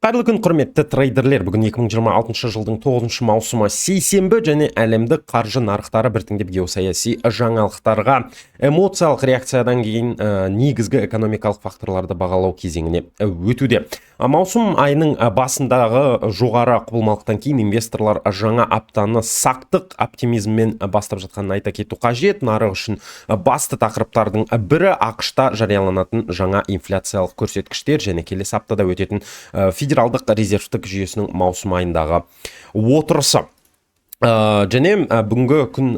Қайырлы күн, құрметті трейдерлер! Бүгін 2026 жылдың 9 маусымы, сейсенбі, және әлемдік қаржы нарықтары біртіндеп геосаяси жаңалықтарға эмоциялық реакциядан кейін негізгі экономикалық факторларды бағалау кезеңіне өтуде. Маусым айының басындағы жоғары құбылмалықтан кейін инвесторлар жаңа аптаны сақтық оптимизммен бастап жатқанын айта кету қажет. Нарық үшін басты тақырыптардың бірі АҚШ-та жарияланатын жаңа инфляциялық көрсеткіштер және келесі аптада өтетін Федералдық резервтік жүйесінің маусым айындағы отырысы. Және бүгінгі күн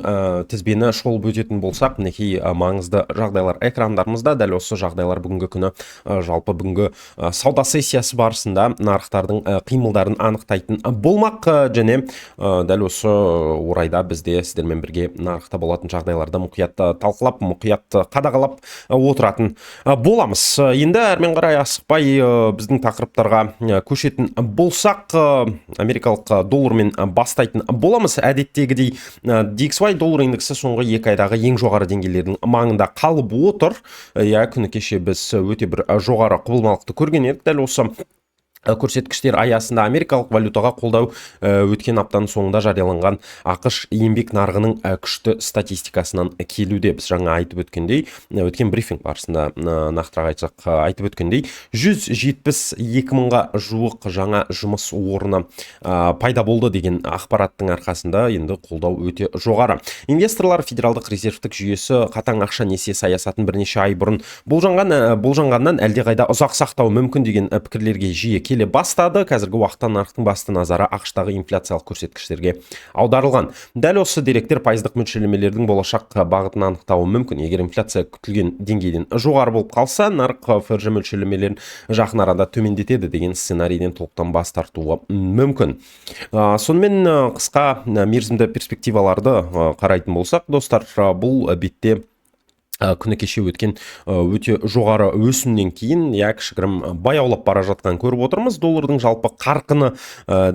тізбені шолып өтетін болсақ, мінекей, маңызды жағдайлар экрандарымызда. Дәл осы жағдайлар бүгінгі күні, жалпы бүгінгі сауда сессиясы барысында нарықтардың қимылдарын анықтайтын болмақ. Және дәл осы орайда бізде сіздермен бірге нарықта болатын жағдайларды мұқият талқылап, мұқият қадағалап отыратын боламыз. Енді әрмен қарай асықпай біздің тақырыптарға көшетін болсақ, америкалық доллармен бастайтын боламыз. Әдеттегідей, DXY доллар индексі соңғы 2 айдағы ең жоғары деңгейлердің маңында қалып отыр. Иә, күні кеше біз өте бір жоғары құбылмалықты көрген едік. Дәл осы көрсеткіштер аясында америкалық валютаға қолдау өткен аптаның соңында жарияланған АҚШ еңбек нарығының күшті статистикасынан келуде. Біз жаңа айтып өткендей, өткен брифинг барысында, нақтырақ айтсақ, айтып өткендей, 172 мыңға жуық жаңа жұмыс орны пайда болды деген ақпараттың арқасында енді қолдау өте жоғары. Инвесторлар Федералдық резервтік жүйесі қатаң ақша несие саясатын бірнеше ай бұрын болжанғаннан әлдеқайда ұзақ сақтауы мүмкін деген пікірлерге жиі келе бастады. Қазіргі уақытта нарықтың басты назары АҚШ-тағы инфляциялық көрсеткіштерге аударылған. Дәл осы деректер пайыздық мөлшерлемелердің болашақ бағытын анықтауы мүмкін. Егер инфляция күтілген деңгейден жоғары болып қалса, нарық ФРЖ мөлшерлемелерін жақын арада төмендетеді деген сценарийден толықтан бас тартуы мүмкін. Сонымен, қысқа мерзімді перспективаларды қарайтын болсақ, достар, бұл бетте күні кеше өткен өте жоғары өсімнен кейін, иә, кішігірім баяулап бара жатқанын көріп отырмыз доллардың жалпы қарқыны.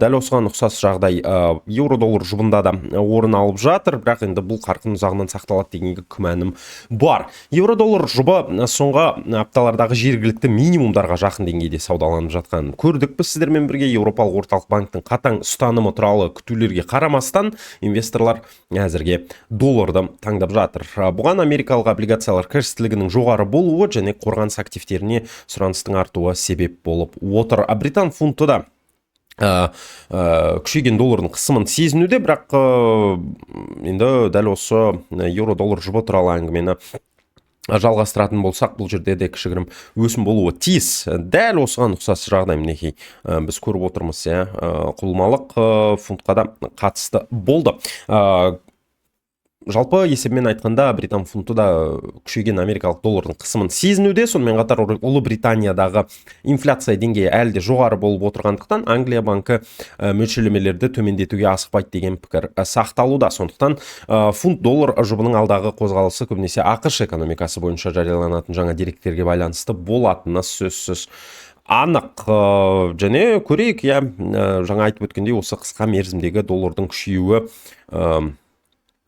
Дәл осыған ұқсас жағдай еуро доллар жұбында да орын алып жатыр, бірақ енді бұл қарқын ұзағынан сақталады дегенге күмәнім бар. Еуро доллар жұбы соңғы апталардағы жергілікті минимумдарға жақын деңгейде саудаланып жатқанын көрдік біз сіздермен бірге. Еуропалық орталық банктің қатаң ұстанымы туралы күтулерге қарамастан, инвесторлар әзірге долларды таңдап жатыр. Бұған америкалық облигациялар кірістілігінің жоғары болуы және қорғаныс активтеріне сұраныстың артуы себеп болып отыр. Британ фунты да күшейген доллардың қысымын сезінуде, бірақ енді дәл осы еуро доллар жұбы туралы әңгімені жалғастыратын болсақ, бұл жерде де кішігірім өсім болуы тиіс. Дәл осыған ұқсас жағдай, мінекей, біз көріп отырмыз, иә, құбылмалық фунтқа да қатысты болды. Жалпы есебімен айтқанда, британ фунты да күшейген америкалық доллардың қысымын сезінуде. Сонымен қатар Ұлыбританиядағы инфляция деңгейі әлі де жоғары болып отырғандықтан, Англия банкі мөлшерлемелерді төмендетуге асықпайды деген пікір сақталуда. Сондықтан фунт доллар жұбының алдағы қозғалысы көбінесе АҚШ экономикасы бойынша жарияланатын жаңа деректерге байланысты болатыны сөзсіз анық. Және көрейік, иә, жаңа айтып өткендей, осы қысқа мерзімдегі доллардың күшеюі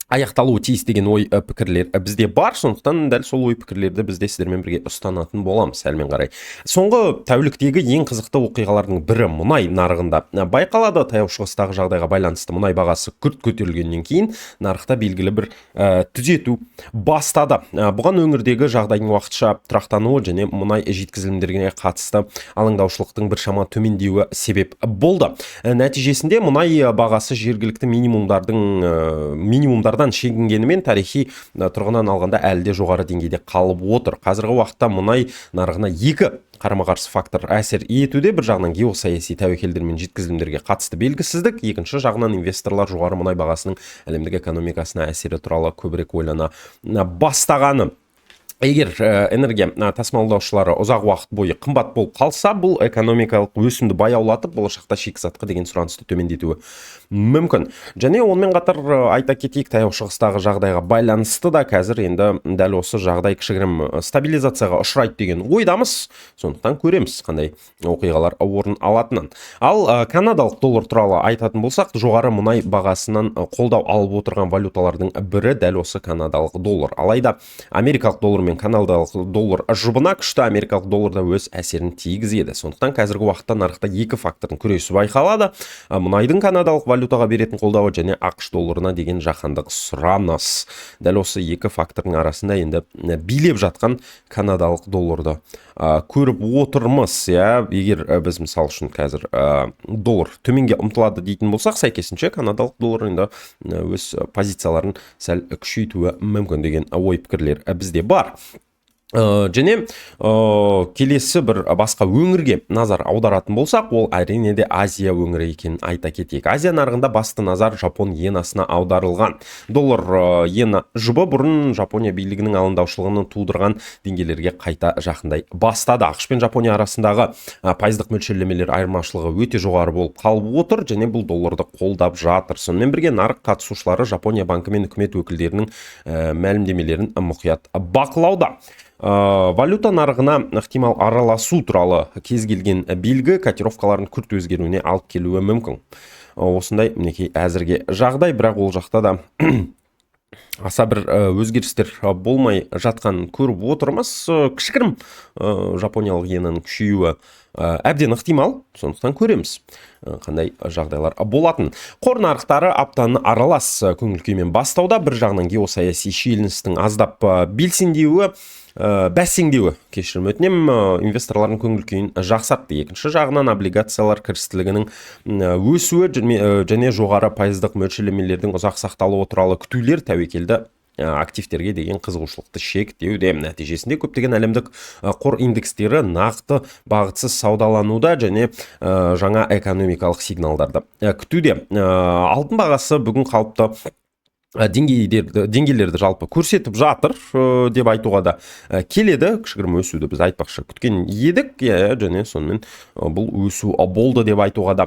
аяқталуы тиіс деген ой, пікірлер бізде бар. Сондықтан дәл сол ой пікірлерді біз де сіздермен бірге ұстанатын боламыз. Әрмен қарай соңғы тәуліктегі ең қызықты оқиғалардың бірі мұнай нарығында байқалады. Таяу Шығыстағы жағдайға байланысты мұнай бағасы күрт көтерілгеннен кейін нарықта белгілі бір түзету бастады. Бұған өңірдегі жағдайдың уақытша тұрақтануы және мұнай жеткізілімдеріне қатысты алаңдаушылықтың біршама төмендеуі себеп болды. Нәтижесінде мұнай бағасы жергілікті минимумдардан шегінгенімен, тарихи тұрғыдан алғанда әлі де жоғары деңгейде қалып отыр. Қазіргі уақытта мұнай нарығына екі қарама-қарсы фактор әсер етуде: бір жағынан, геосаяси тәуекелдер мен жеткізілімдерге қатысты белгісіздік, екінші жағынан, инвесторлар жоғары мұнай бағасының әлемдік экономикасына әсері туралы көбірек ойлана бастағаны. Егер энергия тасымалдаушылары ұзақ уақыт бойы қымбат болып қалса, бұл экономикалық өсімді баяулатып, болашақта шикізатқа деген сұранысты төмендетуі мүмкін. Және онымен қатар, айта кетейік, Таяу Шығыстағы жағдайға байланысты да қазір енді дәл осы жағдай кішігірім стабилизацияға ұшырайды деген ойдамыз. Сондықтан көреміз қандай оқиғалар орын алатынын. Ал канадалық доллар туралы айтатын болсақ, жоғары мұнай бағасынан қолдау алып отырған валюталардың бірі дәл осы канадалық доллар. Алайда америкалық доллармен мен канадалық доллар жұбына күшті америкалық доллар да өз әсерін тигізеді. Сондықтан қазіргі уақытта нарықта екі фактордың күресі байқалады: мұнайдың канадалық валютаға беретін қолдауы және АҚШ долларына деген жаһандық сұраныс. Дәл осы екі фактордың арасында енді билеп жатқан канадалық долларды көріп отырмыз, иә. Егер біз, мысалы үшін, қазір доллар төменге ұмтылады дейтін болсақ, сәйкесінше канадалық доллар енді өз позицияларын сәл күшейтуі мүмкін деген ой пікірлер бізде бар. Және келесі бір басқа өңірге назар аударатын болсақ, ол, әрине де, Азия өңірі екенін айта кетейік. Азия нарығында басты назар жапон иенасына аударылған. Доллар иена жұбы бұрын Жапония билігінің алаңдаушылығын тудырған деңгейлерге қайта жақындай бастады. АҚШ пен Жапония арасындағы пайыздық мөлшерлемелер айырмашылығы өте жоғары болып қалып отыр және бұл долларды қолдап жатыр. Сонымен бірге нарық қатысушылары Жапония банкі мен үкімет өкілдерінің мәлімдемелерін мұқият бақылауда. Валюта нарығына ықтимал араласу туралы кез келген белгі котировкалардың күрт өзгеруіне алып келуі мүмкін. Осындай, мінекей, әзірге жағдай, бірақ ол жақта да аса бір өзгерістер болмай жатқанын көріп отырмыз. Кішігірім жапониялық иенаның күшеюі әбден ықтимал, сондықтан көреміз қандай жағдайлар болатын. Қор нарықтары аптаны аралас көңіл күймен бастауда. Бір жағынан, геосаяси шиеленістің аздап белсендеуі, бәсеңдеуі, кешірім өтінемін, инвесторлардың көңіл күйін жақсартты. Екінші жағынан, облигациялар кірістілігінің өсуі және жоғары пайыздық мөлшерлемелердің ұзақ сақталуы туралы күтулер тәуекелді активтерге деген қызығушылықты шектеуде. Нәтижесінде көптеген әлемдік қор индекстері нақты бағытсыз саудалануда және жаңа экономикалық сигналдарды күтуде. Алтын бағасы бүгін қалыпты деңгейлерді жалпы көрсетіп жатыр деп айтуға да келеді. Кішігірім өсуді біз, айтпақшы, күткен едік, иә, және сонымен бұл өсу болды деп айтуға да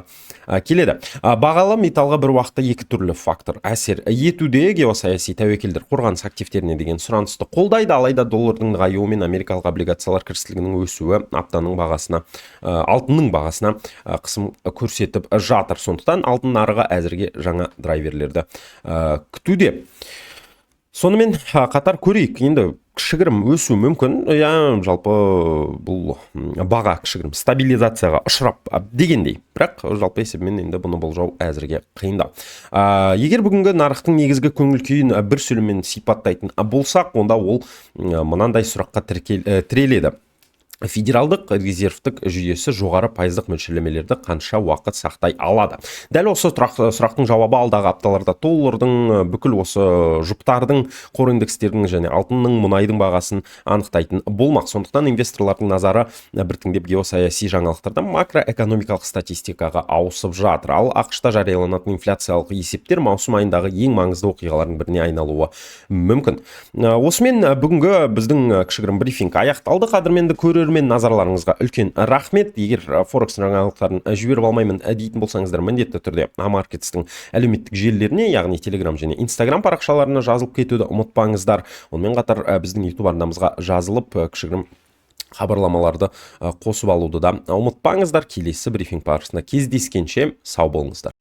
келеді. Бағалы металлға бір уақытта екі түрлі фактор әсер етуде. Геосаяси тәуекелдер қорғаныс активтеріне деген сұранысты қолдайды, алайда доллардың нығаюы мен америкалық облигациялар кірістілігінің өсуі аптаның бағасына, алтынның бағасына қысым көрсетіп жатыр. Сондықтан алтын нарығы әзірге жаңа драйверлерді күтуде. Сонымен қатар көрейік, енді кішігірім өсу мүмкін, иә. Жалпы бұл баға кішігірім стабилизацияға ұшырап дегендей, бірақ жалпы есебімен енді бұны болжау әзірге қиындау. Егер бүгінгі нарықтың негізгі көңіл күйін бір сөйлеммен сипаттайтын болсақ, онда ол мынандай сұраққа тіреледі: Федералдық резервтік жүйесі жоғары пайыздық мөлшерлемелерді қанша уақыт сақтай алады? Дәл осы сұрақтың жауабы алдағы апталарда доллардың, бүкіл осы жұптардың, қор индекстерінің және алтынның, мұнайдың бағасын анықтайтын болмақ. Сондықтан инвесторлардың назары біртіндеп геосаяси жаңалықтардан макроэкономикалық статистикаға ауысып жатыр. Ал АҚШ-та жарияланатын инфляциялық есептер маусым айындағы ең маңызды оқиғалардың біріне айналуы мүмкін. Осымен бүгінгі біздің кішігірім брифинг аяқталды. Қадірменді көрермен, назарларыңызға үлкен рахмет. Егер форекс жаңалықтарын жіберіп алмаймын дейтін болсаңыздар, міндетті түрде Амаркетстің әлеуметтік желілеріне, яғни Телеграм және Инстаграм парақшаларына жазылып кетуді ұмытпаңыздар. Онымен қатар біздің Ютуб арнамызға жазылып, кішігірім хабарламаларды қосып алуды да ұмытпаңыздар. Келесі брифинг барысында кездескенше сау болыңыздар.